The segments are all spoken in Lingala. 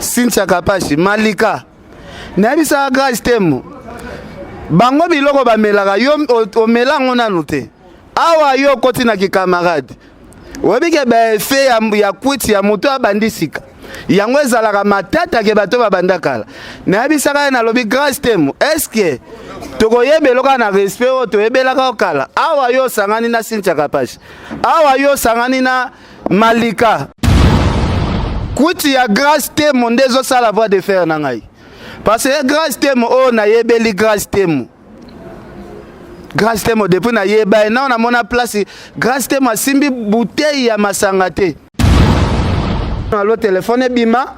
Cynthia Kapashi, Malika. Nayebisaka Grace Temo. Bango biloko bamelaka yo omela yango nanu te. Awa yo okoti na kikamarade. Oyebi ke ba effet ya, ya kwiti ya moto abandi sika. Yango ezalaka matata ke bato babanda kala. Nayebisaka ye nalobi Grace Temo, est-ce que tokoyeba eloko na respect oyo toyebelaka kala? Awa yo osangani na Cynthia Kapashi. Awa yo osangani na Malika. Kwiti ya Grace Temo nde ezosala voix de fer na ngai. Parce que Grace Temo oyo nayebeli Grace Temo. Grace Temo depuis nayeba ye nao namona place Grace Temo asimbi bouteille ya masanga te. Alo telefone ebima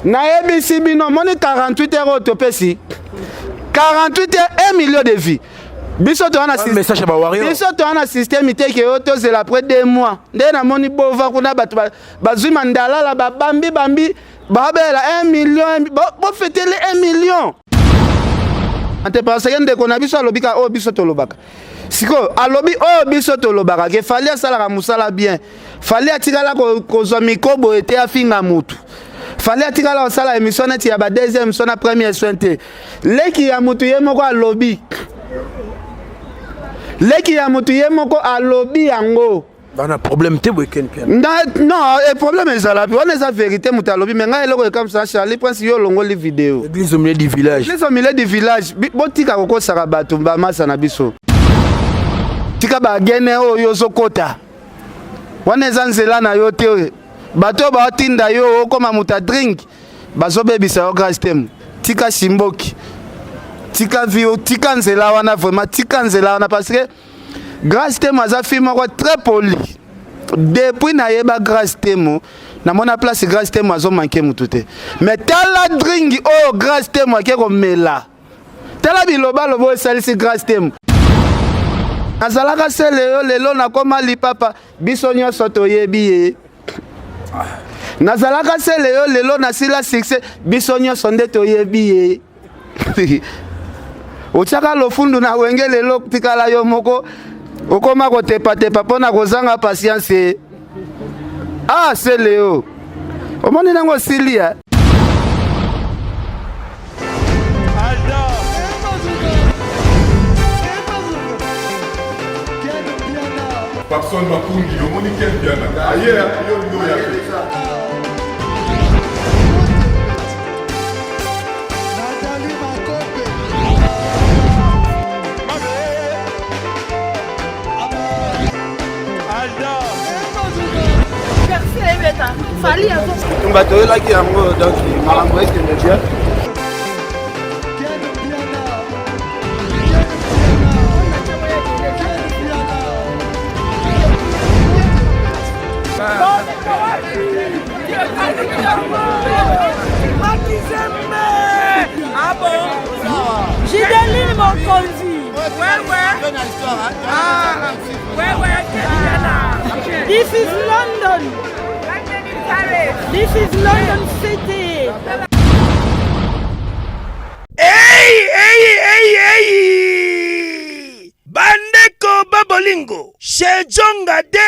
nayebisi bino moni 48 heures oyo topesi 48 heures 1 million de vie biso toza na message ya ba warrior biso toza na système te ke yo tozela après 2 mois nde namoni bova kuna bato bazwi mandalala babambi bambi babela 1 million bofetele 1 million te parce que ndeko na biso alobi kaka oyo biso tolobaka sikoyo alobi oyo biso tolobaka ke Fally asalaka mosala bien. Fally atikala kozwa micro boye te afinga mutu. Fally atikala kosala émission neti ya ba deuxième soin na premier soin te. Leki ya mutu ye moko alobi. Leki ya mutu ye moko alobi yango. Bana problème te boye Ken Piana. Non, e problème ezala pe wana eza vérité mutu alobi mais ngai eloko ekamwisa Charlie Prince yo olongoli vidéo. Église au milieu du village. Église au milieu du village. Botika kokosaka bato ba masa na biso. Tika ba gene oyo ozokota. Wana eza nzela na yo te. Bato oyo baotinda yo okoma moto ya drink bazobebisa yo Grace Temo. Tika simboki. Tika vie, tika nzela wana vraiment, tika nzela wana parce que Grace Temo aza fille moko très poli. Depuis nayeba Grace Temo, namona place Grace Temo azo manquer mutu te. Mais tala drink oyo Grace Temo ake komela. Tala biloba lobo oyo esalisi Grace Temo. Nazalaka sele yo lelo nakoma lipapa biso nyonso toyebi ye. Nazalaka sele yo lelo nasila succès biso nyonso nde toyebi ye. Otiaka lofundu na wenge lelo tikala yo moko okoma kotepatepa mpo na kozanga patience. Ah sele yo omoni nango osili ya. Papson Makungi, omoni Ken Mpiana aye yo olingi oya te. Bitumba toyelaki yango donc makambo ekende bien. Gideline Mokonzi. This is London. This is London City. Hey, hey, hey, hey! Bandeko ba bolingo, chez Djonga de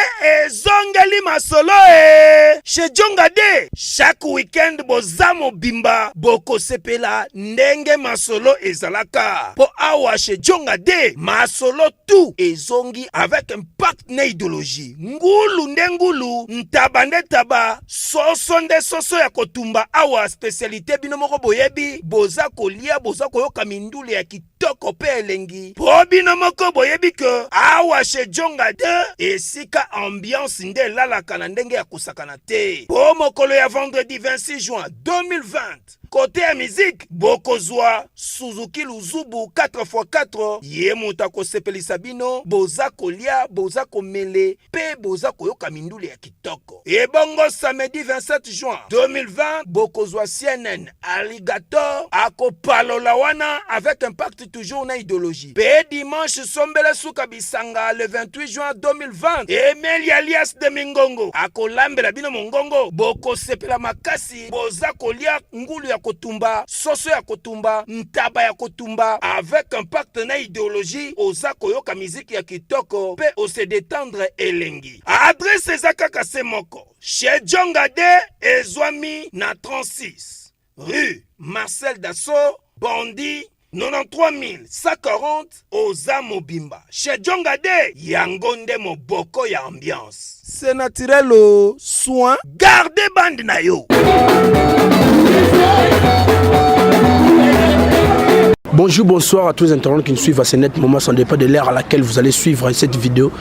ezongeli masolo e. Chez Djonga de, chaque week-end boza mobimba bokosepela ndenge masolo ezalaka. Po awa chez Djonga de, masolo tout ezongi avec impact na idéologie. Ngulu nde ngulu, ntaba nde taba, soso nde soso ya kotumba awa spécialité bino moko boyebi, boza kolia boza koyoka mindule ya kitoko pe elengi po bino moko boyebi ke awa chez Djonga 2 esika ambiance nde elalaka na ndenge ya kosakana te po mokolo ya vendredi 26 juin 2020 kote ya musique bokozwa Suzuki Luzubu 4x4 ye moto akosepelisa bino boza kolia boza komele pe boza koyoka mindule ya kitoko. Ebongo samedi 27 juin 2020 bokozwa CNN Alligator akopalola wana avec impact toujours na idéologie pe dimanche sombele suka. lisanga le 28 juin 2020. Emeli alias de Mingongo akolambela bino mongongo, bokosepela makasi. Boza kolia ngulu ya kotumba, soso ya kotumba, ntaba ya kotumba avec impact na idéologie. Oza koyoka miziki ya kitoko mpe ose détendre elengi. Adresse eza kaka se moko, chez Djonga de ezwami na 36 rue Marcel Dassault, Bondy, 93140. Oza mobimba chez Djonga de, yango nde moboko ya ambiance. C'est naturel au soin, garde bande na yo. Bonjour, bonsoir à tous les internautes qui nous suivent à ce net moment, sans dépend de l'heure à laquelle vous allez suivre cette vidéo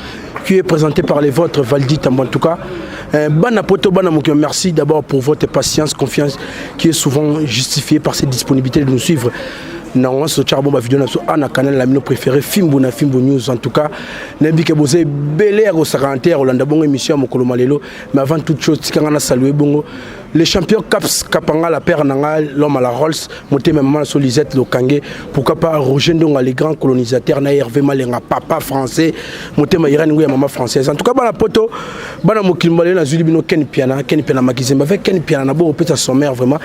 qui est présentée par les vôtres Valdi Tambo. En tout cas, bana poto, bana mokili, merci d'abord pour votre patience, confiance qui est souvent justifiée par cette disponibilité de nous suivre. Na so tchaka bon ba vidéo na so ana canal la mino préféré Fimbu na Fimbu News. En tout cas, nayebi ke boza ebele ya kosakana te ya kolanda bongo émission ya mokolo malelo. Mais avant toute chose, tikanga na saluer bongo le champion Caps Kapanga, la père nanga, l'homme à la Rolls, motema maman so Lisette Lokange, pourquoi pas Roger Ndonga, les grands colonisateurs, na Hervé Malenga, papa français, motema Irène Nguya, maman française. En tout cas, bana poto, bana mokili malelo, na zuli bino Ken Piana, Ken Piana Makizembe. Avec Ken Piana na bo opesa sommaire, vraiment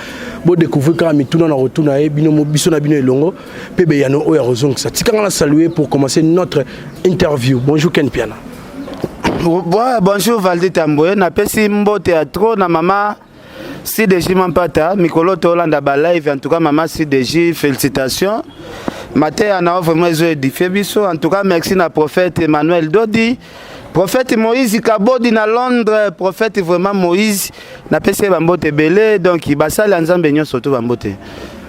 bo découvrir kaka mituna na retour ye bino biso na bino elongo pe beyano oyo ya kozongisa. Tikanga na saluer pour commencer notre interview. Bonjour Ken Piana. Ouais, bonjour Valdi Tamboye, napesi mbote ya trop na mama CDJ Mampata, mikolo tolanda ba live. En tout cas, mama CDJ, félicitations. Mateya na vraiment ezo édifier biso. En tout cas, merci na prophète Emmanuel Dodi, prophète Moïse Kabodi na Londres, prophète vraiment Moïse, napesi ye bambote ebele. Donc basali ya Nzambe nyonso to bambote.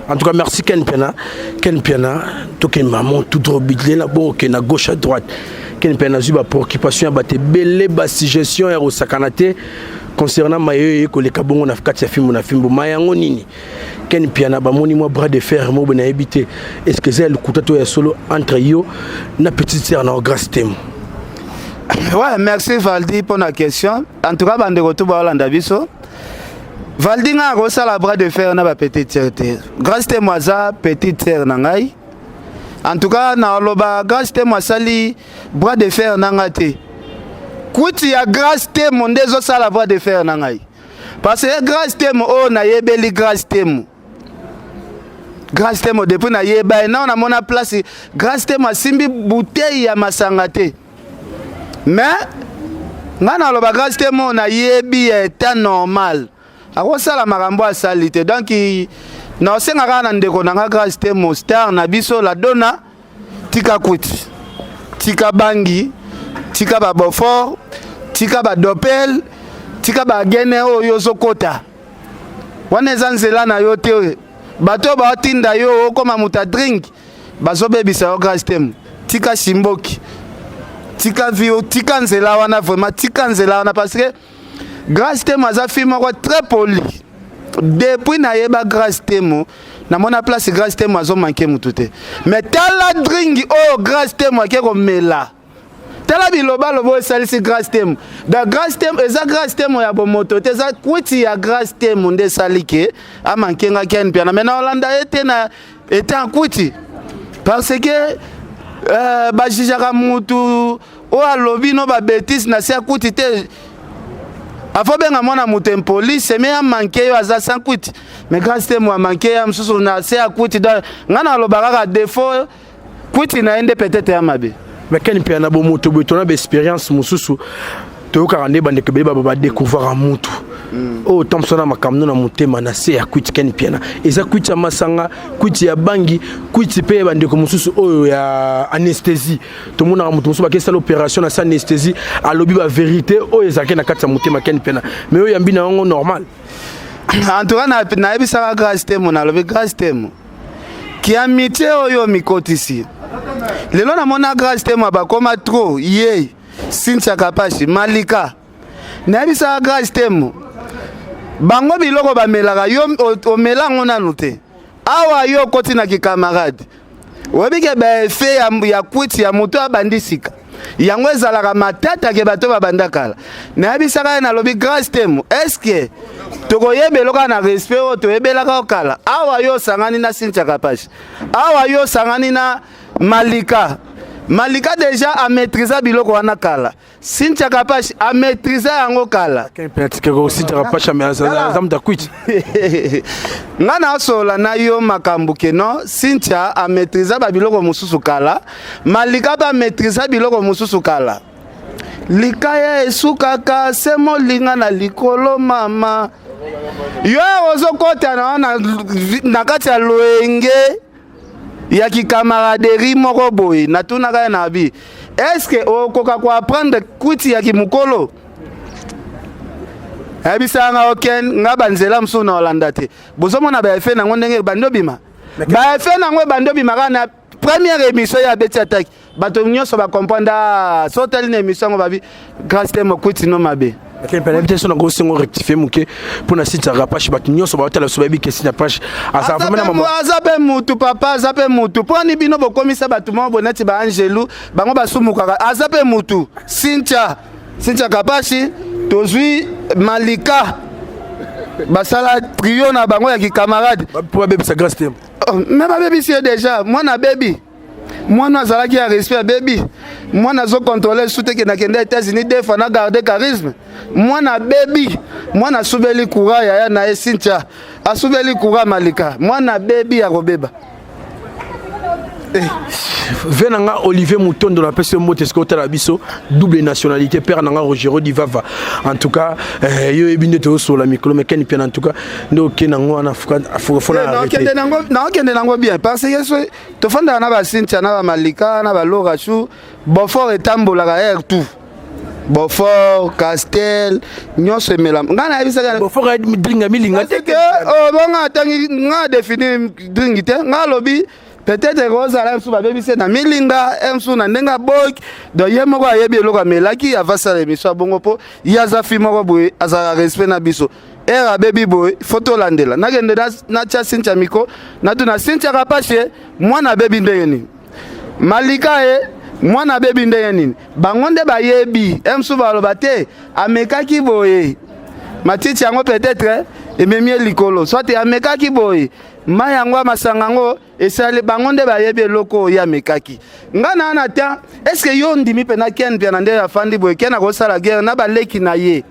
En tout cas, merci Ken Piana. Ken Piana, toke maman tout droit bidle na bon na gauche à droite. Ken Piana zui ba préoccupation ya bato ebele, ba suggestion ya kosakana te concernant mayo ye koleka bongo na kati ya fimbu na fimbu. Ma yango nini? Ken Piana, bamoni mwa bras de fer mo na yebi te. Est-ce que c'est lokuta to ya solo entre yo na petite sœur na Grâce Temo? Ouais, merci Valdi pour la question. En tout cas, bandeko to baolanda biso. Valdi, nga akosala bras de fer na ba petite sœur te. Grâce Temo aza petite sœur na ngai. En tout cas, na oloba Grâce Temo asali bras de fer na ngai te. Kuti ya Grâce Temo nde ezosala bras de fer na ngai. Parce que Grâce Temo oyo nayebeli Grâce Temo. Grâce Temo depuis nayeba ye nao namona place Grâce Temo asimbi bouteille ya masanga te. Mais ngai naloba Grâce Temo nayebi ya état normal akosala makambo asali te. Donc naosenga kaka na ndeko na nga Grâce Temo, star na biso la dona, tika kuti, tika bangi, tika babofor, tika badopel, tika bagene oyo ozokota wana eza nzela na yo te. Bato oyo baotinda yo okóma moto ya drink bazobebisa yo. Grâce Temo, tika simboki, tika vi, tika nzela wana vraiment, tika nzela wana, parce que Grâce Temo aza fille moko très poli. Depuis nayeba Grâce Temo, namona place Grâce Temo azomanke mutu te. Mais tala drink oyo Grâce Temo ake komela, tala bilobaloba oyo esalisi Grâce Temo. Da Grâce Temo eza Grâce Temo ya bomoto te, eza kwiti ya Grâce Temo nde esali ke amanke nga Ken Piana. Mais na olanda ye te na ete en kwiti, parce que bajijaka mutu oyo alobi no babêtises na se akuti te. Afobenga mwana moto impoli, seme amanke yo aza sans kwiti. Mais Grâce Temo amanke ya mosusu na se akuti. Donc ngai naloba kaka défaut kwiti na ye nde peut-être ya mabe. Mais Ken Piana, bomoto boye tona baexpérience mosusu, toyokaka nde bandeko ebele baba badécouvraka mutu oyo tambosa na makambo na motema na se ya kwiti. Ken Piana, eza kwiti ya masanga, kwiti ya bangi, kwiti mpe bandeko mosusu oyo ya anesthésie. Tomonaka moto mosusu bakesala opération na se anesthésie, alobi bavérité oyo ezalaki na kati ya motema. Ken Piana, mais oyo yambi na yango normal? En tout cas, nayebisaka Grâce Temo, nalobi Grâce Temo, kiamitié oyo mikotisi lelo, namona Grâce Temo bakoma trop ye Cynthia Kapashi, Malika. Nayebisaka Grâce Temo, bango biloko bamelaka, yo omela yango nanu te. Awa yo okoti na kikamarade, oyebi ke baeffet ya kwiti ya moto abandi sika yango ezalaka matata ke bato babanda kala. Nayebisaka ye, nalobi Grâce Temo, est-ce tokoyeba eloko na respect oyo toyebelaka okala? Awa yo osangani na Cynthia Kapashi, awa yo osangani na Malika. Malika déjà amaîtrisa biloko wana kala. Cynthia Kapash amaîtrisa yango kala. Cynthia Kapash aza moto akwiti. Nga nasola na yo makambo ke non, Cynthia amaîtrisa ba biloko mosusu kala, Malika mpe amaîtrisa biloko mosusu kala. Likaya esukaka se molinga na likolo mama. Yo ozokota na wana na kati ya loyenge ya kikamaraderie moko boye, natunaka ye na bi, est-ce okoka koapprendre kwiti ya kimokolo? Ayebisaka nga oken nga banzela mosusu na olanda te. Bozomona ba effet nango ndenge ebandi obima, ba effet nango ebandi obima kaka na première émission ya Abeti Attaque. Bato nyonso bacomprendre, ah, so otali na émission yango babi Grâce Temo kwiti no mabe. Nayebi te so nango osengo rectifie moke mpo na Cynthia Kapash, bato nyonso baotala biso bayebi ke Cynthia Kapash aza vraiment na mama. Aza mpe mutu papa, aza mpe mutu. Mpo ani bino bokomisa bato moko boye neti baangelu, bango basumukaka. Aza mpe mutu. Cynthia, Cynthia Kapashi, tozwi Malika, basala trio na bango ya kikamarade mpo babebisa Grâce Temo. Oh, me babebisi ye déjà, mwana abebi, mwana azalaki ya respect abebi, mwana azocontrôle su te ke nakende États-Unis deux fois na garde charisme, mwana abebi, mwana asubeli courant yaya na ye Cynthia asubeli courant Malika, mwana abebi ya kobeba. Eh. Ve na nga Olivier Mutondo, napesi yo mbote esika otala biso, double nationalité, père na nga Rogero Divava. En tout cas, eh, yo oyebi nde tozosola mikolo mais Ken Mpiana, en tout cas nde oke nango wana fona arrêter. Naokende nango bien parce que so tofandaka na baCynthia na baMalika na balora chu Beaufort etambolaka air tout Beaufort Castel nyonso emelama. Ngai nayebisaka Beaufort drink milinga te. Bonga atangi ngai adéfinir drink te, ngai alobi peut-être ekozala mosusu babebisi na milinga, mosusu na ndenge aboki. Donc ye moko ayebi eloko amelaki avasala émission ya bongo, mpo ye aza fi moko boye, azalaka respect na biso. Ere abebi boye, fo tolandela. Nakende natia Cynthia miko, natuna Cynthia Kapashe, mwana abebi ndenge nini? Malika ye mwana abebi ndenge nini? Bango nde bayebi. Mosusu baloba te amekaki boye matiti yango, peut-être ememi ye likolo, soit amekaki boye mai yango ya masanga yango esali. Bango nde bayebi eloko oyo amekaki. Nga na na ta, est ce que yo ndimi mpe na Ken mpe na nde afandi boye, Ken akosala guerre na baleki na ye?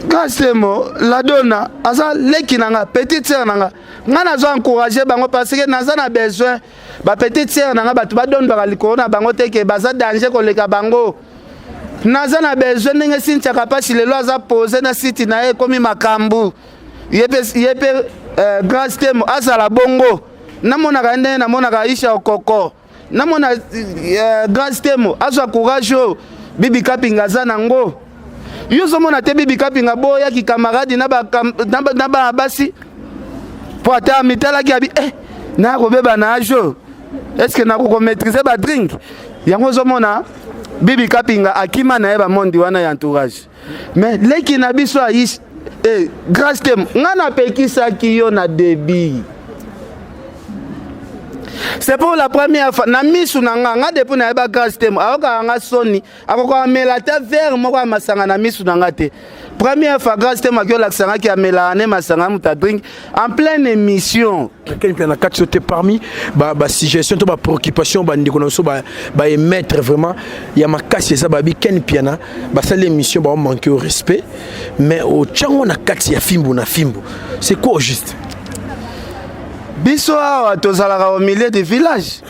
Kasemo Ladona aza leki na nga, petite sœur na nga. Nga nazo encourage bango parce que naza na besoin bapetite sœur na nga bato badondwaka likolo na bango te ke baza danger koleka bango. Naza na besoin ndenge Cynthia Kapasi lelo aza pose na site na ye, ekomi makambo, ye mpe Grâce Temo azala bongo. Namonaka ye ndenge namonaka Aisha Okoko, namona Grâce Temo azwa courage oyo Bibi Kapinga aza nango. Yo ozomona te Bibi Kapinga boyaki camarade na bana basi, mpo ata amitalaki abi eh, naya kobeba na age oyo, est ce que nakokomaîtrise badrink yango? Ozomona Bibi Kapinga akima na ye bamondi wana ya entourage. Mais leki na biso Aisha, eh, Grâce Temo, nga napekisaki yo na début. C'est pour la première fois na misu na nga. Nga depuis nayeba Grâce Temo, ayokaka nga soni, akoka amela ata verre moko ya masanga na misu na nga te. Première fois Grâce Temo aki olakisa ngaki amelaka ne masanga, moto adrink en pleine émission. Ken mpe na kati so te, parmi basuggestion to bapréoccupation bandeko na biso baémettre vraiment ya makasi eza babi Ken Piana basali émission, baomanke au respect, mais otyango na kati ya fimbu na fimbu, c'est quoi au juste? Biso awa tozalaka au milieu du village.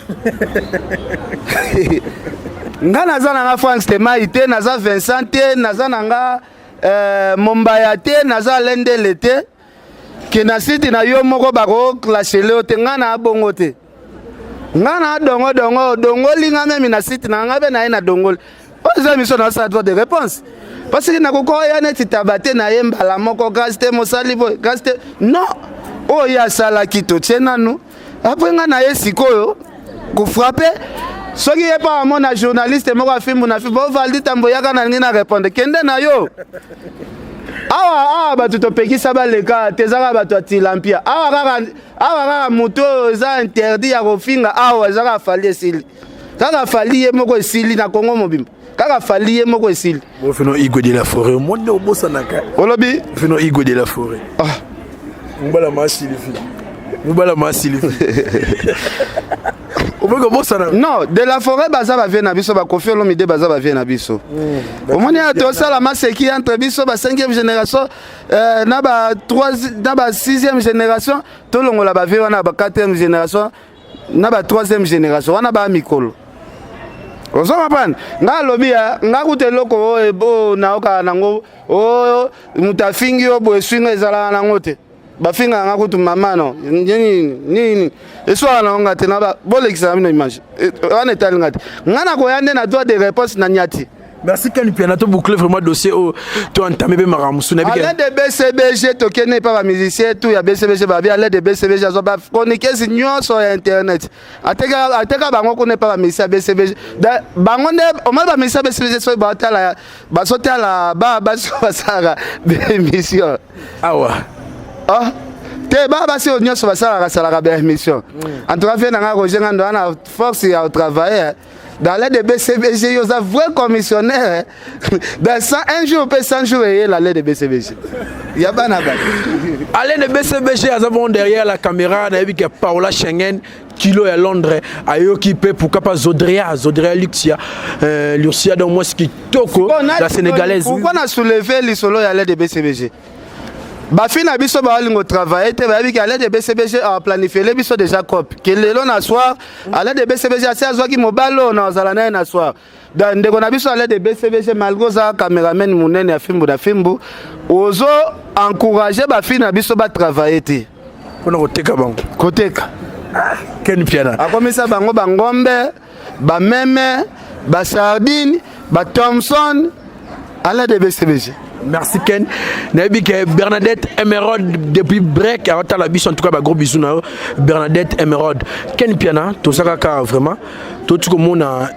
Nga naza na nga Frank Stemai te, naza Vincent te, naza na nga Mombaya te, naza Lendele te ke na site na yo moko bakoclashele yo te. Nga na bongo te, nga na dongodongo odongoli nga memi na site na nga mpe na ye na dongoli. Oyo eza émission na droit de réponse parce que nakokoya neti taba te na ye mbala moko. Grâce te mosali boye, Grâce te non, oyo ye asalaki totie nanu. Après nga na ye sikoyo kofrappe, soki ye mpo amona journaliste moko afimbu na fimbu, ovaldi tambo yaka na lingi na répondre, kende na yo. Awa awa bato topekisa baleka te, eza kaka bato ya tilampia awa kaka. Awa kaka moto oyo eza interdit ya kofinga awa eza kaka Fally, esili. Kaka Fally ye moko, esili. Na Kongo mobimba kaka Fally ye moko, esili. Fino Igwe de la forêt, omoni obosanaka. Olobi? Fino Igwe de la forêt. Ah. Mobala ma Sylvie, mobala ma Sylvie. Oboki kobosana. Non, de la forêt baza bavieux na biso, bakofi Olomide baza bavieux na biso. Omoni ya tosala maseki entre biso ba 5e génération, na ba 3, na ba 6e génération. Tolongola bavieux wana ba 4e génération na ba 3e génération wana, ba mikolo. Ozo comprendre? Nga alobi ya nga kuta eloko oyo oyo naokaka nango oyo moto afingi yo boye, eswinga ezalaka nango te. Bafingaka nga kutu mama no nini nini, eswaka nango nga te. Na bolekisaka bino image wana etali nga te. Nga nakoya nde na droit de réponse na niati. Merci Ken Piana, to boucler vraiment dossier oyo to entamé mpe makambo mosusu nayebi Alain de BCBG, tokende epa bamusicien tout ya BCBG. Babi Alain de BCBG azwa bachroniqueuse nyonso ya internet, ateka bango kuna epa bamusicien ya BCBG. Bango nde omoni bamusicien ya BCBG soki baotala, bazotala basi basalaka baémission. Awa. Ah te, baa basi oyo nyonso basalaka salaka baémission. En tout cas, vieux na nga Roger Ngando wana, force ya travailler dans l'aide de BCBG, yo oza vrai commissionnaire dans 101 jours mpe 100 jours eyela l'aide de BCBG ya bana bato. Alain de BCBG aza bon derrière la caméra. Nayebi ke Paola Schengen kilo ya Londres ayoki mpe, pourquoi pas Zodrea, Zodrea Luxia, Lucia, donc mwasi kitoko, la Sénégalaise. Pourquoi na soulever lisolo ya l'aide de BCBG? Bafi na biso baolingo travailler te. Bayebi ke Alain de BCBG aplanifiele biso déjà cope ke lelo na soir Alain de BCBG asi azwaki mobali oyo na ozala na ye na soir. Donc ndeko na biso Alain de BCBG, malgré oza cameraman monene ya fimbu na fimbu, ozo encourage bafi na biso batravaille te. Mpona koteka bango. Koteka. Ken Piana. Akomisa bango bangombe, bameme, basardine, bathomson. Alain de BCBG. Merci Ken. Nayebi ke Bernadette Emerald depuis break aotala biso. En tout cas, ba gros bisous na yo Bernadette Emerald. Ken Piana, tozaka kaka vraiment toti komona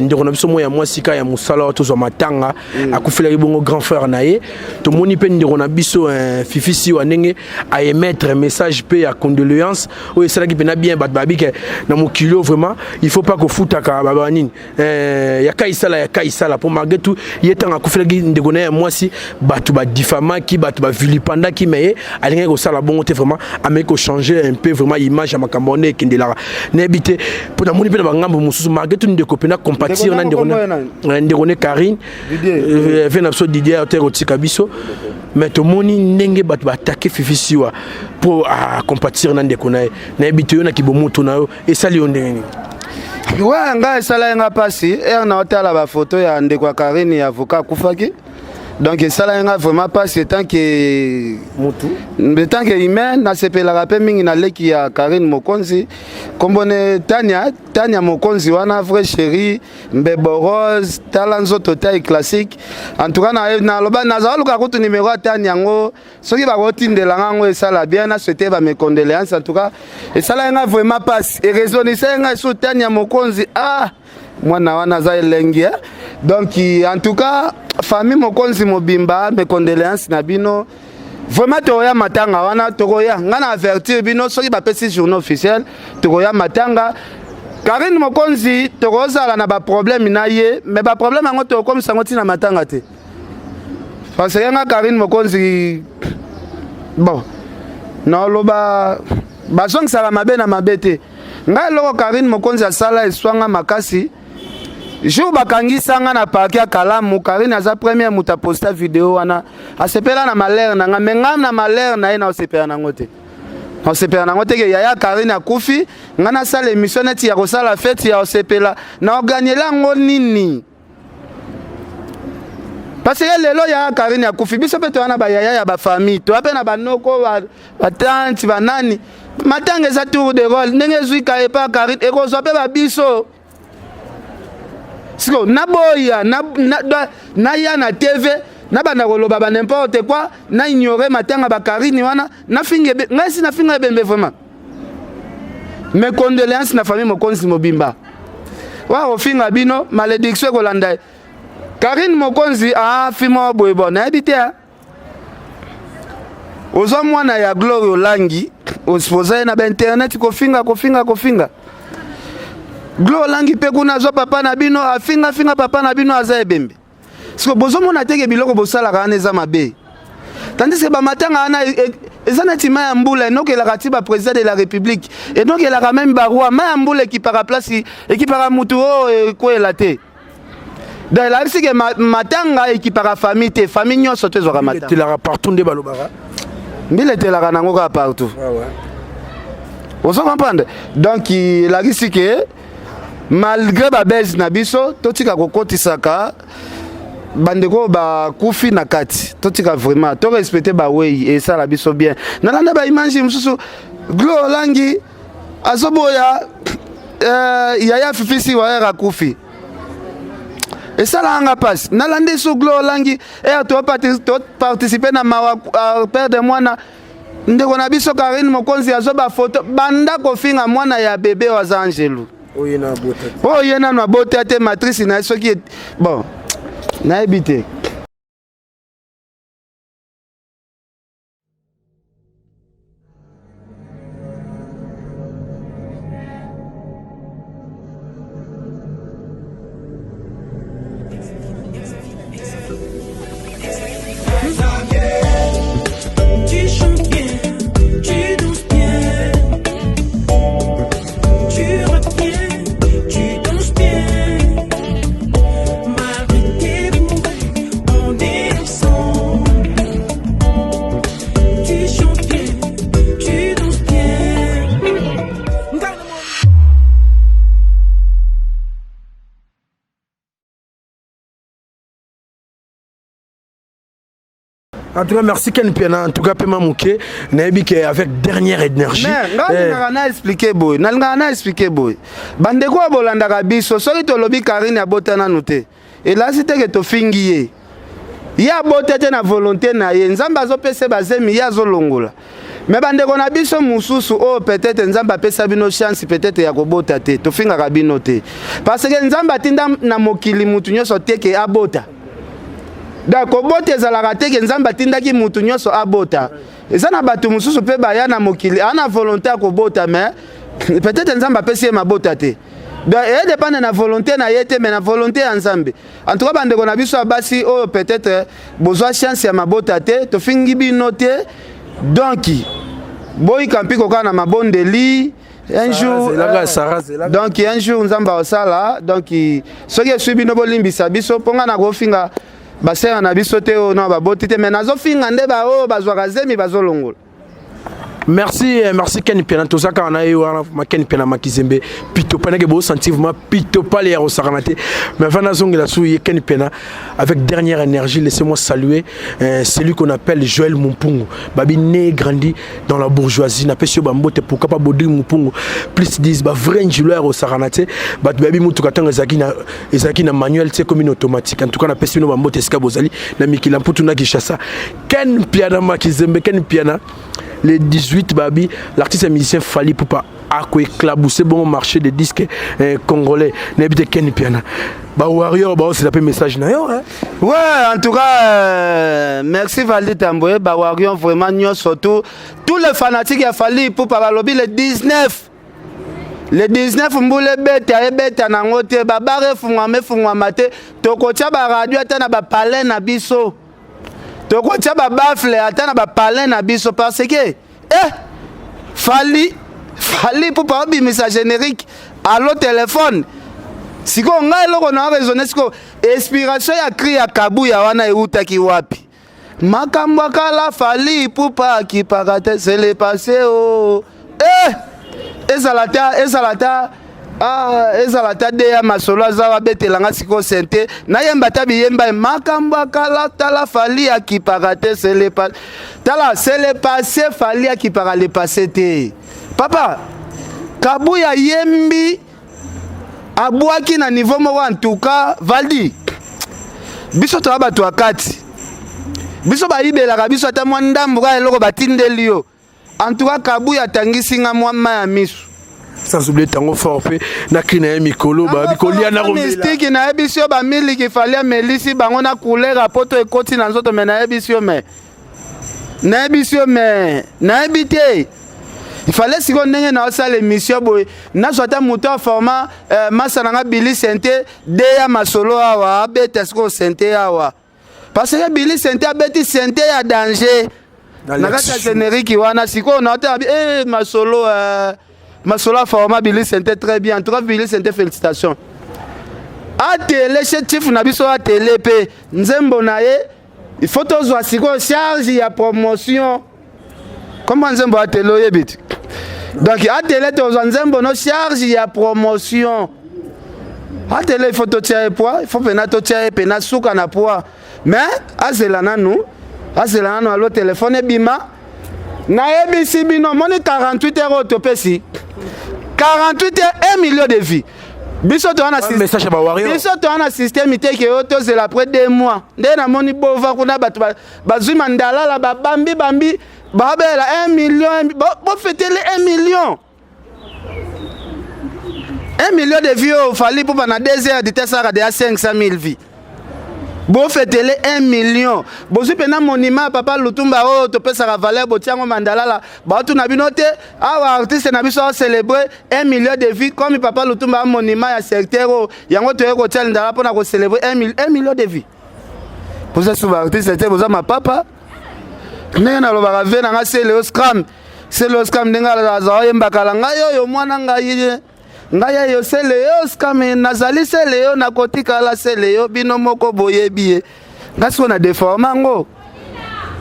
ndeko na biso moko ya mwasi ka ya mosala oyo tozwa matanga, akufelaki bongo grand frère na ye. Tomoni mpe ndeko na biso Fifi Siwa ndenge aémettre message mpe ya condoléance oyo esalaki mpena bien. Bato babi ke na mokili oyo vraiment il faut pas kofutaka baba nini, ya kaisala ya kaisala, mpo malgré tout ye ntango akufelaki ndeko na ye ya mwasi, bato badifamaki, bato bavilipandaki, mais ye alingaki kosala bongo te. Vraiment ameki kochanger un peu vraiment image ya makambo wana ekendelaka. Nayebi te mpo namoni mpe na bangambo mosusu, malgré tout ndeko mpena compatir na ndeko ne Karine ve na biso Didier te kotika biso, mais tomoni ndenge bato baatake Fifi Siwa mpo acompatir na ndeko na ye. Nayebi te, yo na kibomoto na yo, esali yo ndenge nini? Wa ngai esala ye nga mpasi ere na otala bafoto ya ndeko ya Karine ya avocat akufaki. Donc esala ye nga vraiment mpasi etant que mutu. Etant que humain, nasepelaka mpe mingi na leki ya Karine Mokonzi, kombone Tania, Tania Mokonzi wana, vrai chéri mbebo rose, tala nzoto taille classique. En tout cas, naloba nazala luka kutu numéro ya Tania yango, soki bakotindela nga yango esala bien. Na souhaite ba mes condoléances. En tout cas, esala nga vraiment mpasi, erésonise nga esu Tania Mokonzi. Ah, mwana wana aza elengi, eh? Donc en tout cas, famille Mokonzi mobimba, mes condoléances na bino vraiment. Tokoya matanga wana, tokoya. Nga na avertir bino, soki bapesi journée officielle, tokoya matanga Karine Mokonzi. Tokozala na baproblème na ye, mais baproblème yango tokokomisa yango ntina matanga te, parce que nga Karine Mokonzi, bon, naoloba bazongisaka mabe na mabe te. Ngai eloko Karine Mokonzi asala eswanga makasi, jour bakangisanga na parquet ya Kalamu, Karine aza première moto aposta video wana, asepela na malheur na nga. Mais ngai na malheur na ye naosepela nango te, naosepela nango te ke yaya Karine akufi, ngai nasala émission neti ya kosala fête ya kosepela. Na oganyela yango nini? Parce que lelo yaya Karine akufi, biso mpe toya na bayaya ya bafamille, toya mpe na banoko, batante, banani. Matanga eza tour de rôle. Ndenge ezwika epa Karine, ekozwa mpe babiso. Siko naboya naya na TV, nabanda koloba ba n'importe quoi, na ignore matanga bakarine wana, nafinga ngai si nafinga ebembe. Vraiment, mes condoléances na famille Mokonzi mobimba. Wa kofinga bino, malédiction ekolanda ye. Karine Mokonzi afima boye, bon, nayebi te. Ozwa mwana ya Gloire Olangi, osposa ye na bainternet, kofinga, kofinga, kofinga Glo Olangi mpe kuna azwa papa na bino, afingafinga papa na bino, aza ebembe. Siko bozomona teke biloko bosalaka wana eza mabe. Tandis que bamatanga wana eza neti mai ya mbula enokelaka ti baprésident de la république, enokelaka meme baroi. Mai ya mbula ekipaka place, ekipaka mutu oyo ekweyela te. Donc elakisi ke matanga ekipaka famille te, famille nyonso to ezwaka matanga. Etelaka partout nde balobaka. Mbila etelaka nango kaka partout. Ah ouais. Ozo comprendre? Donc elakisi ke malgré babese na biso, totika kokotisaka bandeko bakufi na kati, totika vraiment torespecte bawei, esala biso bien. Nalanda baimage mosusu, Glo Olangi azoboya yaya Fifisi Wayer akufi, esalaka nga mpasi. Nalandi su Glo Olangi ere toparticipe na mawa perdre mwana ndeko na biso Karine Mokonzi, azwa bafoto banda kofinga mwana ya bebe oyo aza angelu, oyo ye nano abota te, matrice na ye soki bon nayebi te. Tu chantes bien, tu danses bien, tu rappes bien, tu danses bien. Malgré tes bourrées, on est ensemble. Tu chantes bien, tu danses bien. En tout cas, merci Ken Piana. En tout cas, Pema Mouké, nayebi ke avec dernière énergie. Mais nga nalingaka na expliquer boye, nalingaka na expliquer boye. Bandeko oyo bolandaka biso, soki tolobi Karine abota nanu te, elasi te ke tofingi ye. Ye abota te na volonté na ye, Nzambe azopesa ye bazemi, ye azolongola. Mais bandeko na biso mosusu oyo peut-être Nzambe apesa bino chance peut-être ya kobota te, tofingaka bino te. Parce que Nzambe atinda na mokili mutu nyonso te ke abota. Donc kobota ezalaka te ke Nzambe atindaki mutu nyonso abota. Eza na bato mosusu mpe baya na mokili aza na volonté ya kobota, mais peut-être Nzambe apesi ye mabota te. Donc edépendre na volonté na ye te, mais na volonté ya Nzambe. En tout cas, bandeko na biso ya basi oyo peut-être bozwa chance ya mabota te, tofingi bino te. Donc boyika mpiko kaka na mabondeli. Un jour, donc un jour Nzambe akosala. Donc soki eswi bino, bolimbisa biso, mpo nga nakofinga basere na biso te oyo na baboti te, mais nazofinga nde baoyo bazwaka zemi bazolongola. Merci, merci Ken Piana. Tozaka na ye wana ma Ken Piana Makizembe. Pito panake bo sentir vraiment pito pale ya rosakana te. Mais avant nazongela su ye Ken Piana avec dernière énergie, laissez-moi saluer celui qu'on appelle Joël Mumpungu. Babi né grandi dans la bourgeoisie, na pesi yo bambote, pourquoi pas Baudry Mumpungu. Plus 10 ba vrai njilo ya rosakana te. Bato babi mutuka tanga ezalaki na manuel te, comme une automatique. En tout cas na pesi bino bambote esika bozali na mikila mputu na Kinshasa. Ken Piana Makizembe, Ken Piana, le 18 babi l'artiste et musicien Fally Ipupa ako éclabousser bon marché de disques congolais. Nayebi te, Ken Piana, ba warrior baosela mpe message na yo, hein? Ouais, en tout cas, merci Valdi Tamboué, ba warrior vraiment nyonso, surtout tous les fanatiques ya Fally Ipupa balobi le 19. Le 19 mbula ebeta ebeta nango te, babare efungwama efungwama te, tokotia baradio ata na bapalin na biso, tokotia babaffle ata na bapalin na biso, parce que Fally Ipupa obimisa générique allo téléphone. Sikoyo ngai eloko na raisonne sikoyo, inspiration ya cri ya Kabuya wana eutaki wapi? Makambo akala, Fally Ipupa akipaka te, c'est le passé o ezala ta ezala ta de ya masolo aza abetelanga sikoyo sente nayemba ta biyemba ye makambo akala. Tala, Fally akipaka te, c'est le passé. Tala, c'est le passé, Fally akipaka le passé te. Papa Kabuya yembi abwaki na niveau moko. En tout cas Valdi, biso toya bato ya kati, biso bayibelaka biso ata mwa ndambu kaka eloko batindeli yo. En tout cas Kabuya atangisi nga mwa mai ya miso. Sans oublier Tango Fort mpe na cri na ye mikolo babi kolia na komela. Mystike, nayebisi yo, bamiliki Fally amelisi bango na couleur ya poto ekoti na nzoto. Me nayebisi yo, me nayebisi yo, me nayebi te, ifale sikoyo ndenge naosala émission boye, nazwa ata moto aforma masa na nga Bili Sente de ya masolo awa, abeta sikoyo sente awa. Parce que Billy Sente abeti sente ya danger na kati ya générique wana. Sikoyo na otala eh, masolo masolo ya format Billy Sente, très bien. En tout cas, Billy Sente, félicitations. Atele chez chief na biso, atele mpe nzembo na ye, il faut tozwa sikoyo charge ya promotion. Kombo nzembo atele oyebi te. Donc atele, tozwa nzembo no charge ya promotion. Atele, il faut totia ye poids, il faut mpena totia ye mpena suka na poids. Mais azela nanu, azela nanu. Alo telefone ebima, nayebisi bino, moni 48 heures oyo topesi, 48 heures, 1 million de vues. Biso toza na message ya bawarrior. Biso toza na système te ke oyo tozela après 2 mois. Nde namoni bova kuna, bato bazwi mandalala, babambi bambi, babela 1 million. Bofetele 1 million, 1 million de vues oyo Fally mpo na 2 heures de tesaka deya 500 000 vues. Bofetele 1 million, bozwi mpena monument ya papa Lutumba oyo topesaka valeur, botiango mandalala. Baotuna bino te, awa artiste na biso acélébré 1 million de vues comme papa Lutumba ya monument ya secteur oyo. Yango toye kotia lindala mpona kocélébré 1 million de vues. Boza su baartiste te, boza mapapa. Ndenge nalobaka ve nanga Celeo Scram, Celeo Scram, ndenge azala oyembakala ngai oyo mwana ngai, ngai oyo Celeo Scram, nazali Celeo, nakotikala Celeo, bino moko boyebi ye. Ngai sikoyo na déforme yango.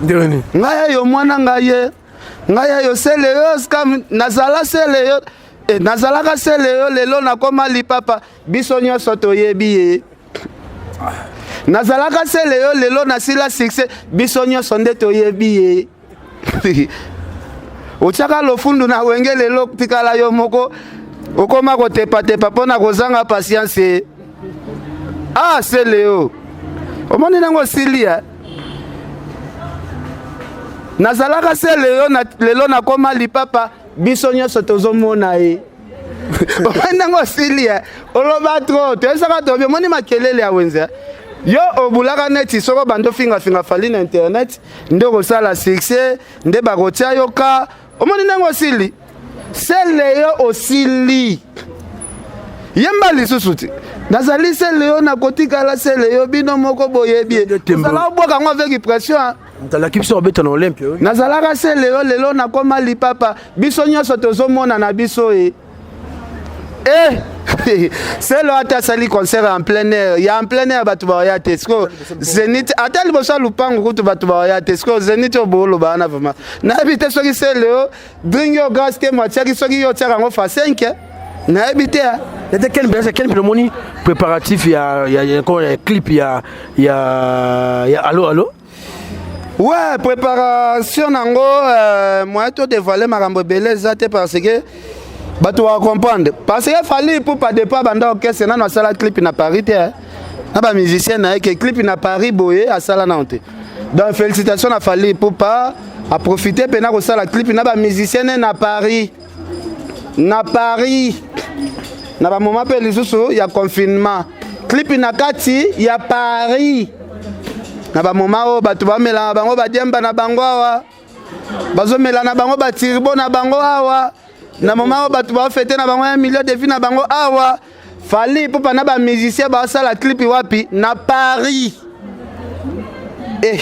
Ndenge ngai oyo mwana ngai ye, ngai oyo Celeo Scram, nazala Celeo, nazalaka Celeo, lelo nakoma lipapa, biso nyonso toyebi ye. Nazalaka Celeo, lelo nasila succès, biso nyonso nde toyebi ye. Otiaka lofundu na wenge, lelo tikala yo moko, okóma kotepatepa mpo na kozanga patience. Ah, Celeo, omoni nango osili ya nazalaka Celeo na, lelo nakóma lipapa, biso nyonso tozomona ye. Omoni ndenge osili ya oloba trop, toyesaka tobi. Omoni makelele ya wenze, yo obulaka neti soko bando fingafinga Fally na internet nde okosala succès, nde bakotia yo ka. Omoni ndenge osili, Celeo osili. Yemba lisusu te, nazali Celeo, nakotikala Celeo, bino moko boyebi ye. Ozala obwaka yango avec pression. Ntalaki biso babeta na Olympia. Nazalaka Celeo, lelo nakoma lipapa, biso nyonso tozomona na biso ye. Eh, Celeo ata asali concert en plein air ya en plein air, bato baoya te. Sikoyo Zénith, ata liboso ya lupango kutu bato baoya te. Sikoyo Zénith oyo booloba wana, vraiment nayebi te soki Celeo dringi oyo grâce te mo atiaki, soki yo otiaka yango fa 5, nayebi te. Nete Ken Mpe, Ken Mpe, omoni préparatif ya clip ya Allo Allo? Ouais, préparation nango, moyen to dévoiler makambo ebele eza te, parce que bato bacomprendre, parce que Fally Ipupa depuis banda orchestre nano asala clip na Paris te na bamusicien na ye ke clip na Paris boye asala nano te. Donc félicitation na Fally Ipupa, aprofite mpena kosala clip na bamusicien ne na Paris, na Paris, na bamoment mpe lisusu ya confinement, clip na kati ya Paris, na bamoment oyo bato bamelaka bango badiemba na bango awa, bazomela na bango baturbo na bango awa, na moment oyo bato bafete na bango 1 million de vues na bango awa, Fally Ipupa na bamusicien basala clip wapi? Na Paris, eh.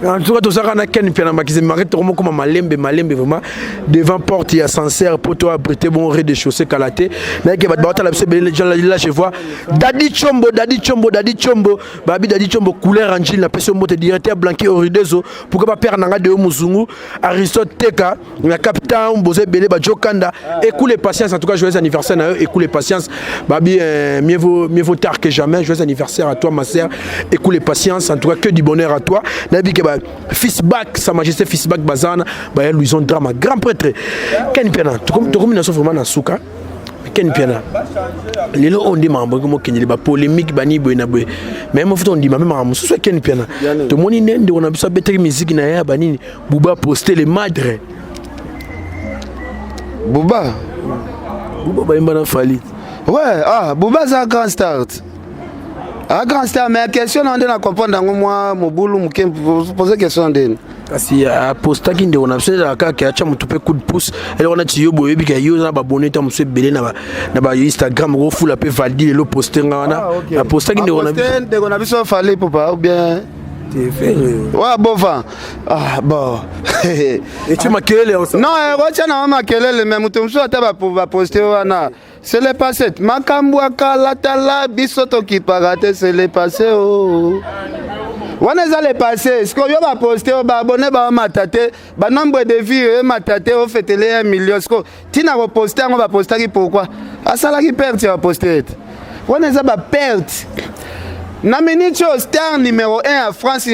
En tout cas, tozalaka na Ken Mpiana Makizembe mari, tokomokoma malembe malembe vraiment devant porte ya ascenseur po to abrité bon rez-de-chaussée kala te. Nayeke bato baotala biso ebele. Là, je vois Dadi Chombo, Dadi Chombo, Dadi Chombo, babi Dadi Chombo, couleur angile, napesi yo mbote. Directeur Blanqui Oridezo, pourquoi ba père nanga de Muzungu, Aristote Teka na Cap Town, boza ebele, bajo Kanda, écoule patience. En tout cas, joyeux anniversaire na yo, écoule patience. Babi mieux vaut tard que jamais. Joyeux anniversaire à toi, ma sœur, écoule patience. En tout cas, que du bonheur à toi. Nayebi ke ba fils bac, sa majesté fils bac bazana baya Louison Drama, grand prêtre. Ken Piana, tokomi na so vraiment na suka. Ken Piana, lelo oyo nde makambo eke mokendele bapolémique bani boye na boye, mais mofuta ondima mpe makambo mosusu ya Ken Piana. Tomoni nde ndeko na biso abetaki miziki na ye ya banini, Buba poste le madre. Buba? Buba bayemba na Fally. Ouais, ah, Buba aza grand star, ah, grand star. Mais question na nde na comprendre yango mwa mobulu moke. Pose question ndeni? Kasi apostaki ndeko na biso, ezalaka kaka atya motu mpe coup de pouce. Eloko nati yo boye, oyebika yo oza na babone ta mosu ebele na ba Instagram, okofula mpe Valdi lelo poste nga wana. Apostaki ndeko na biso. Ndeko na biso Fally Ipupa ou bien? Wa bova. Ah bon. Etie makelele. Non, otya na makelele mais moto mosusu ata baposte wana. C'est le passé. Makambo ya kala tala biso tokipaka te c'est le passé oh. Wana eza le passé. Sikoyo yo baposte oyo baabone baomata te, banombre de vues emata te, ofetele 1 million. Sikoyo ntina koposte yango bapostaki pourquoi? Asalaki perte ya baposte ete. Wana eza baperte. Na minute oyo star numero 1 ya France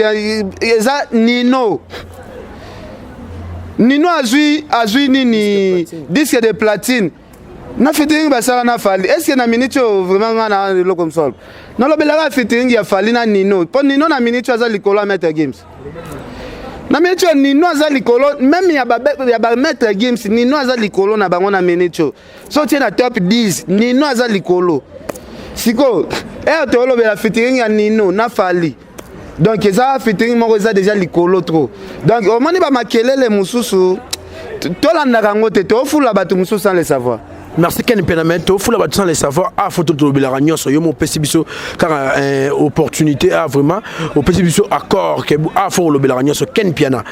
eza Nino. Nino azwi azwi nini disque de platine. Na featuring basala na Fally. Est-ce que na minute oyo vraiment nga na eloko mosolo? Nalobelaka featuring ya Fally na Nino. Mpo Nino na minute oyo aza likolo ya Maître Gims. Na minute oyo Nino aza likolo même ya ba ya ba Maître Gims, Nino aza likolo na bango na minute oyo. So tie na top 10, Nino aza likolo. Sikoyo, ere tolobela featuring ya Nino na Fally. Donc eza featuring moko eza déjà likolo trop. Donc omoni ba makelele mosusu tolandaka yango te, tofula bato mosusu sans le savoir. Merci Ken Mpiana, tofula bato sans le savoir. Ah, photo tolobelaka nyonso yo mopesi biso kaka opportunité. Ah, vraiment opesi biso accord ke ah, fo olobelaka nyonso Ken Mpiana.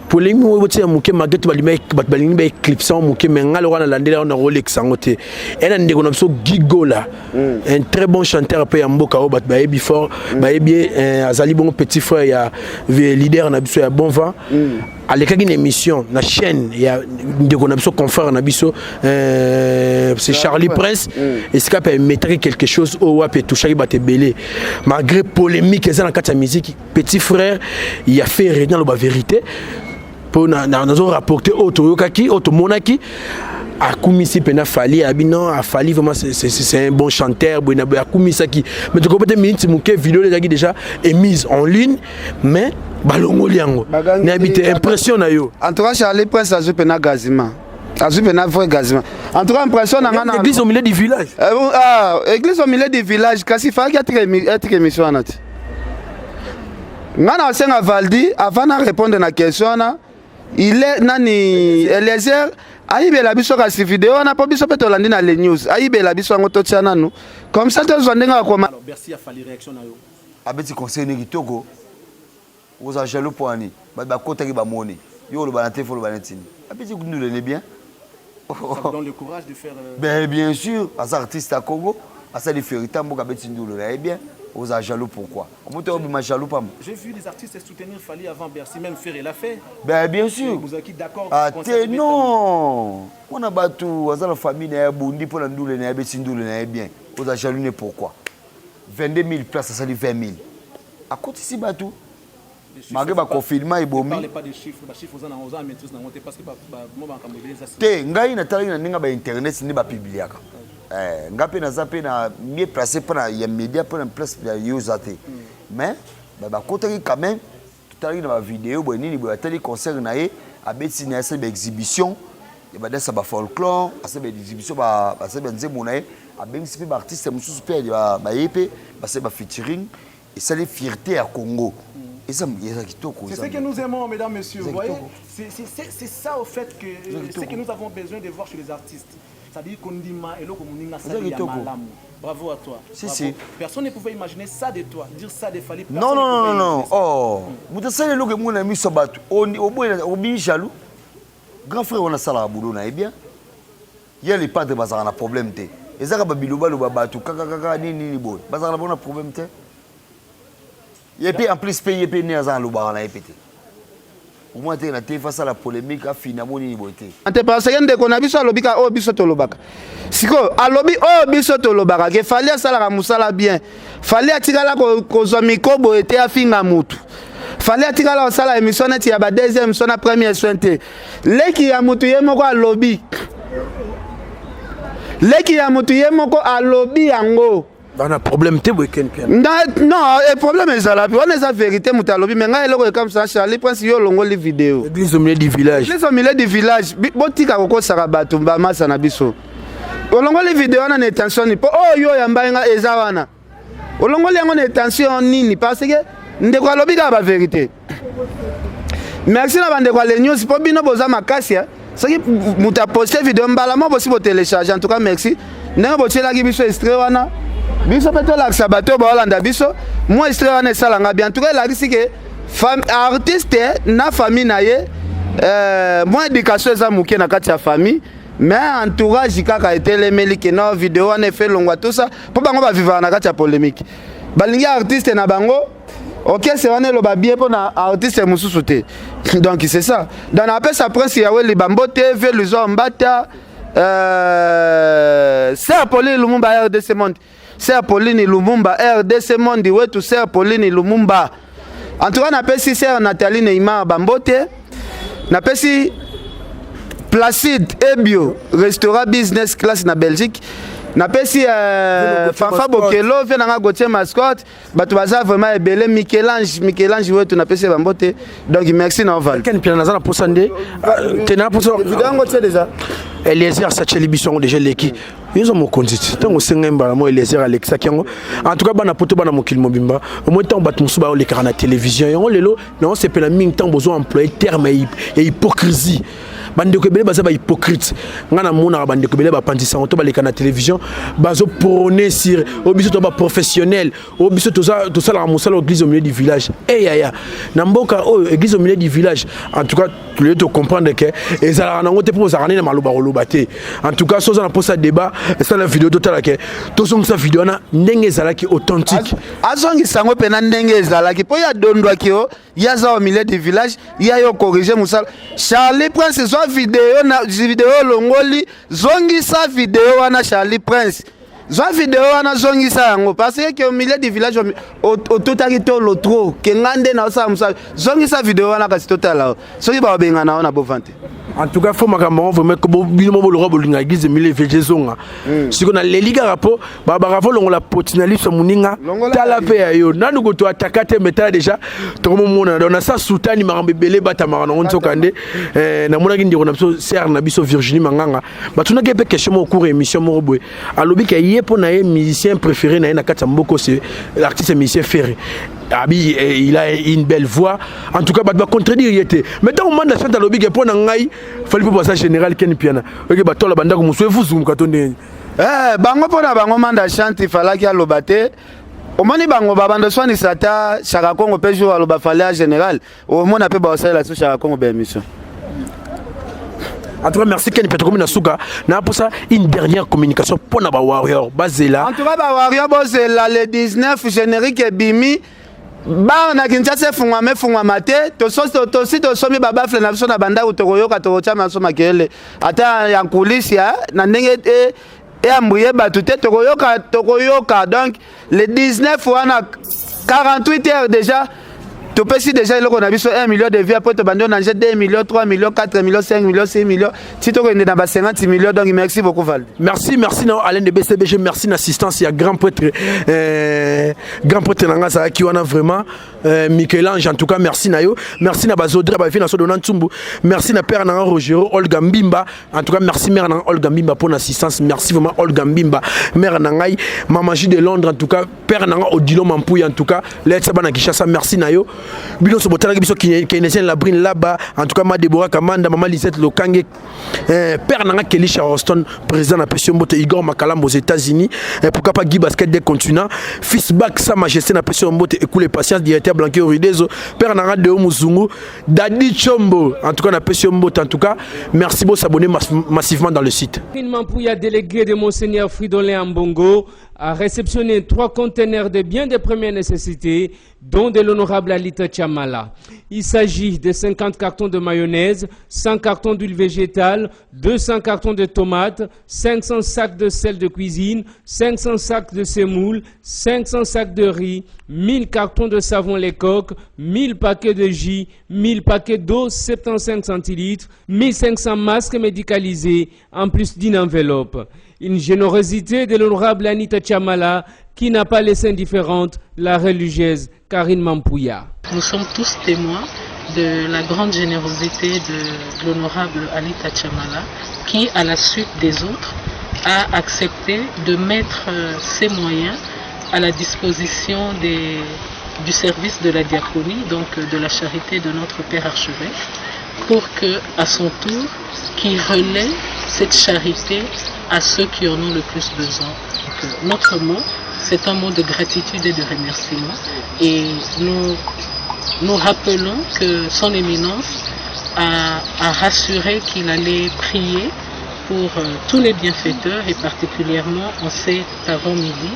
Polémique oyo botia moke malgré tout bato balingi ba éclipse yango moke, mais ngai lokola nalandeli yango nakolekisa yango te. Ena ndeko na biso Guy Gola, un très bon chanteur mpe ya mboka oyo bato bayebi fort, bayebi ye, azali bongo petit frère ya leader na biso ya Bon Vent. Alekaki na émission na chaîne ya ndeko na biso, confrère na biso, c'est Charlie Prince, esika mpe emetaki quelque chose oyo wapi etouchaki bato ebele malgré polémique eza na kati ya musique. Petit frère ya Ferre, naloba vérité mpo nazo rapporter oyo toyokaki, oyo tomonaki. Akumisi mpena Fally, abi non, afali vraiment c'est un bon chanteur boye na boye, akumisaki. Mais tokoki te minute moke, vidéo ezalaki déjà émise en ligne, mais balongoli yango. Nayebi te impression na yo. En tout cas, Charlie Prince azwi mpena gazima, azwi mpena vrai gazima. En tout cas, impression na nga na Église au milieu du village. Ah, église au milieu du village, kasi falaki atika émission wana te. Nga na osenga Valdi avant na répondre na question wana, il est nani, Eliezer ayibela biso kasi video wana, mpo biso mpe tolandi na les news. Ayibela biso yango, totia nanu comme ça tozwa ndenge akoma. Alors Bercy a fallu réaction na yo. Abeti conseil ne kitoko. Oza jaloux mpo ani bato bakotaki bamoni yo oloba na te, fo oloba netini abeti ndulene bien. Ça vous donne le courage de faire. Ben bien sûr, aza artiste ya Congo, asali fierté mboka, abeti ndulu na ye bien. Oza jaloux pourquoi? Omoto obima jaloux pamba. J'ai vu des artistes soutenir Fally avant Bercy, même Ferre l'a fait. Ben bien sûr. Vous êtes d'accord? Ah te, non, mpona bato aza na famille na ye, abundi mpo na ndule na ye, abeti ndule na ye bien. Oza jaloux ne pourquoi? 22 000 place, asali 20 000, akotisi bato malgré baconfinement ebomi. Parlez pas de chiffres, ba chiffres oza na maîtrise nango te parce que ba mo makambo ebele eza. Te, ngai natalaki na ndenge bainternet nde bapubliaka. Nga mpe naza mpe na mieux placé mpona ya média, mpona place ya yo oza te, mais bakotaki quand même. Totalaki na bavideo boye nini boye, atali concert na ye, abeti na ye, asali baexhibition ya badanse ya bafolklore, asali baexhibition, basali banzembo na ye, abengisi mpe baartiste mosusu mpe baye mpe basali bafeaturing, esali fierté ya Congo. Eza kitoko. C'est ce que nous aimons, mesdames, messieurs. Vous voyez, c'est ça au fait que ce que nous avons besoin de voir chez les artistes. C'est-à-dire qu'on dit ma eloko moninga sali ya malamu. Bravo à toi. Si, Bravo. si. Personne ne pouvait imaginer ça de toi, dire ça de Fally. Non, non, non, non. Oh, moto asali eloko emona miso ya bato, obimi jaloux. Grand frère wana asalaka boulot na ye bien. Ye le padre bazalaka na problème te. Ezaka babilobaloba bato kaka kaka nini nini boye, bazalaka na bango na problème te. Ye mpe en plus mpe ye mpe nde aza alobaka na ye mpe te, omona te na te asala polémique afina mo nini boye te. Te, parce que ndeko na biso alobi ka oyo biso tolobaka. Sikoyo alobi oyo biso tolobaka ke Fally asalaka mosala bien. Fally atikala kozwa micro boye te afinga mutu. Fally atikala kosala émission neti ya ba deuxième soin na premier soin te. Leki ya mutu ye moko alobi, leki ya mutu ye moko alobi yango. Bana problème te boye, Ken Mpiana. Non, problème ezala mpe wana eza vérité moto alobi. Mais ngai eloko ekamwisa, Charlie Prince, yo olongoli video. Église au milieu du village. Église au milieu du village. Botika kokosaka bato bamasa na biso. Olongoli video wana na intention nini? Mpo oyo oyamba nga eza wana, olongoli yango na intention nini? Parce que ndeko alobi kaka bavérité. Merci na bandeko ya le news, mpo bino boza makasi. Soki moto aposte video, mbala mo bosi botélécharge. En tout cas, merci ndenge botielaki biso extrait wana. Biso mpe tolakisa bato oyo baolanda biso mwa extrait wana esalanga bien. En tout cas elakisi ke artiste na famille na ye, mwa éducation eza moke na kati ya famille, mais entourage kaka etelemeli ke no, video wana efe elongwa, tout ça, mpo bango bavivaka na kati ya polémique. Balingi artiste na bango orchestre wana eloba bien mpo na artiste mosusu te. Donc c'est ça. Donc napesa Prince Yaweli bambote, ve Luzo Mbata, Sœur Pauline Lumumba, RDC Monde, Sœur Pauline Lumumba, RDC Monde wetu, Sœur Pauline Lumumba. En tout cas napesi Sœur Nathalie Neymar bambote, napesi Placide Ebio, restaurant business class na Belgique, napesi Fanfa Bokelo, vie nanga Gauthier Mascotte. Bato baza vraiment ebele. Michelange, Michelange wetu, napesi bambote. Donc merci na Oval. Ken Piana, naza na posa nde te, na posa. Video yango tie déjà. Eliezer asatieli biso yango déjà, eleki. Yo oza mokonzi ti ntango osengai mbala mo Eliezer alekisaki yango. En tout cas, bana poto, bana mokili mobimba, omoi ntango bato mosusu baolekaka na télévision yango lelo, naosepela mingi ntango bozwa employé terme ya hypocrisie. Bandeko ebele baza bahypocrite. Ngai namonaka bandeko ebele bapanzisango to baleka na télévision, bazoprône sur oyo biso to baprofessionnel, oyo biso tosalaka mosala église au milieu du village. Eyaya na mboka oyo, église au milieu du village, en tout cas tolie tocomprendre ke ezalaka nango te, mpo ozalaka nini na maloba koloba te. En tout cas, so oza na mposa débat, esala video, totala ke tozongisa video wana ndenge ezalaki authentique. Azongisa yango mpena ndenge ezalaki, mpo ye adondwaki o ye aza au milieu du village, ye ayo corrige mosala. Charlie Prince, zwa video na video olongoli, zongisa video wana. Charlie Prince, zwa video wana, zongisa yango, parce que au milieu du village otutaki tolo trop ke nga nde naosala mosala. Zongisa video wana kasi totala soki babengana o na bovante. En tout cas, fo makambo yango vraiment bino mo bolokwa bolinga église milieu village ezonga. Sikoyo naleli kaka mpo babaka fo longola poti na liso moninga, tala mpe ya yo nanu koto ataka te. Me tala déjà tokomomona. Donc na sa sutani makambo ebele ebatamaka nango. Nzoka nde namonaki ndeko na biso, sœur na biso Virginie Manganga, batunaki mpe question moko cours émission moko boye. Alobi ke ye, mpo na ye, musicien préféré na ye na kati ya mboko, c'est l'artiste musicien Ferré. Abi il a une belle voix. En tout cas, bato bacontredire ye te. Mais ntango Manda Chante alobi ke mpo na ngai Fally mpo baza général, Ken Piana oke batola bandako mosu efuzumuka to ndenge. Eh, bango mpo na bango Manda Chante falaki aloba te. Omoni bango babanda swanisa ata Chaka Congo mpe jour aloba Fally ya général, omona mpe baosalela so Chaka Congo baémission. En tout cas, merci Ken. Tokomi na suka na posa une dernière communication mpona bawarrior bazela. En tout cas, bawarrior bozela le 19, générique ebimi. Bar na Kinshasa efungwama, efungwama te, tosi tosombi babaffle na biso na bandako. Tokoyoka, tokotya maso makelele ata ya nkulisi na ndenge eyambwiye bato te. Tokoyoka, tokoyoka. Donc le 19 wana, 48 heures déjà, topesi déjà eloko na biso 1 million de vues. Après tobandi onange 2 millions, 3 millions, 4 millions, 5 millions, 6 millions, ti tokende na ba 50 millions. Donc merci beaucoup, Val. Merci, merci na Alain de BCBG, merci na assistance ya grand prêtre, grand prêtre nanga azalaki wana vraiment, Michel-Ange. En tout cas, merci na yo, merci na bazodre bavi na so dona Ntsumbu, merci na père nanga Rogero Olga Mbimba. En tout cas, merci mère nanga Olga Mbimba pour l'assistance. Merci vraiment Olga Mbimba, mère na ngai Mama J de Londres. En tout cas, père nanga Odilo Mampouya, en tout cas letsa bana Kinshasa, merci na yo. Bino so botalaki biso, Kenesien Labrine là-bas, en tout cas ma Deborah Kamanda, mama Lisette Lokange, père nanga Kelly Charleston, président na pesi mbote, Igor Makalambo aux États-Unis, pourquoi pas Guy Basket des continents, fils Bac sa majesté na pesi mbote, Ekule Patience, directeur Blanquet Oridezo, père nanga Deo Muzungu, Dadi Chombo, en tout cas na pesi mbote. En tout cas, merci beaucoup, s'abonner massivement dans le site. Mampouya, délégué de Monseigneur Fridolin Ambongo, a réceptionné trois conteneurs de biens de première nécessité, dont de l'honorable Alita Chamala. Il s'agit de 50 cartons de mayonnaise, 100 cartons d'huile végétale, 200 cartons de tomates, 500 sacs de sel de cuisine, 500 sacs de semoule, 500 sacs de riz, 1000 cartons de savon Les Coques, 1000 paquets de jus, 1000 paquets d'eau 75 centilitres, 1500 masques médicalisés, en plus d'une enveloppe. Une générosité de l'honorable Anita Chamala qui n'a pas laissé indifférente la religieuse Karine Mampouya. Nous sommes tous témoins de la grande générosité de l'honorable Anita Chamala qui, à la suite des autres, a accepté de mettre ses moyens à la disposition du service de la diaconie, donc de la charité de notre Père archevêque, pour que, à son tour, qu'il relaie cette charité à ceux qui en ont le plus besoin. Donc, notre mot, C'est un mot de gratitude et de remerciement. Et nous, nous rappelons que son éminence a, a rassuré qu'il allait prier pour euh, tous les bienfaiteurs et particulièrement en cet avant-midi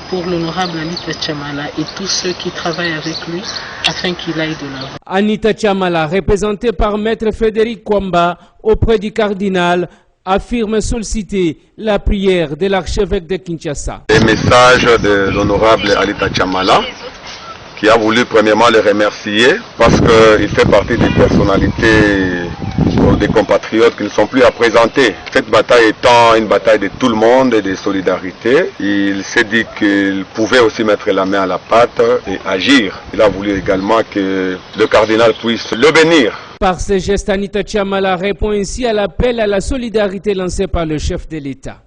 pour l'honorable Anita Chamala et tous ceux qui travaillent avec lui afin qu'il aille de l'avant. Anita Chamala, représentée par Maître Frédéric Kwamba auprès du cardinal, affirme solliciter la prière de l'archevêque de Kinshasa. Les messages de l'honorable Anita Chamala, qui a voulu premièrement le remercier parce qu'il fait partie des personnalités des compatriotes qui ne sont plus à présenter. Cette bataille étant une bataille de tout le monde et de solidarité, il s'est dit qu'il pouvait aussi mettre la main à la pâte et agir. Il a voulu également que le cardinal puisse le bénir. Par ce geste, Anita Chamala répond ainsi à l'appel à la solidarité lancé par le chef de l'État.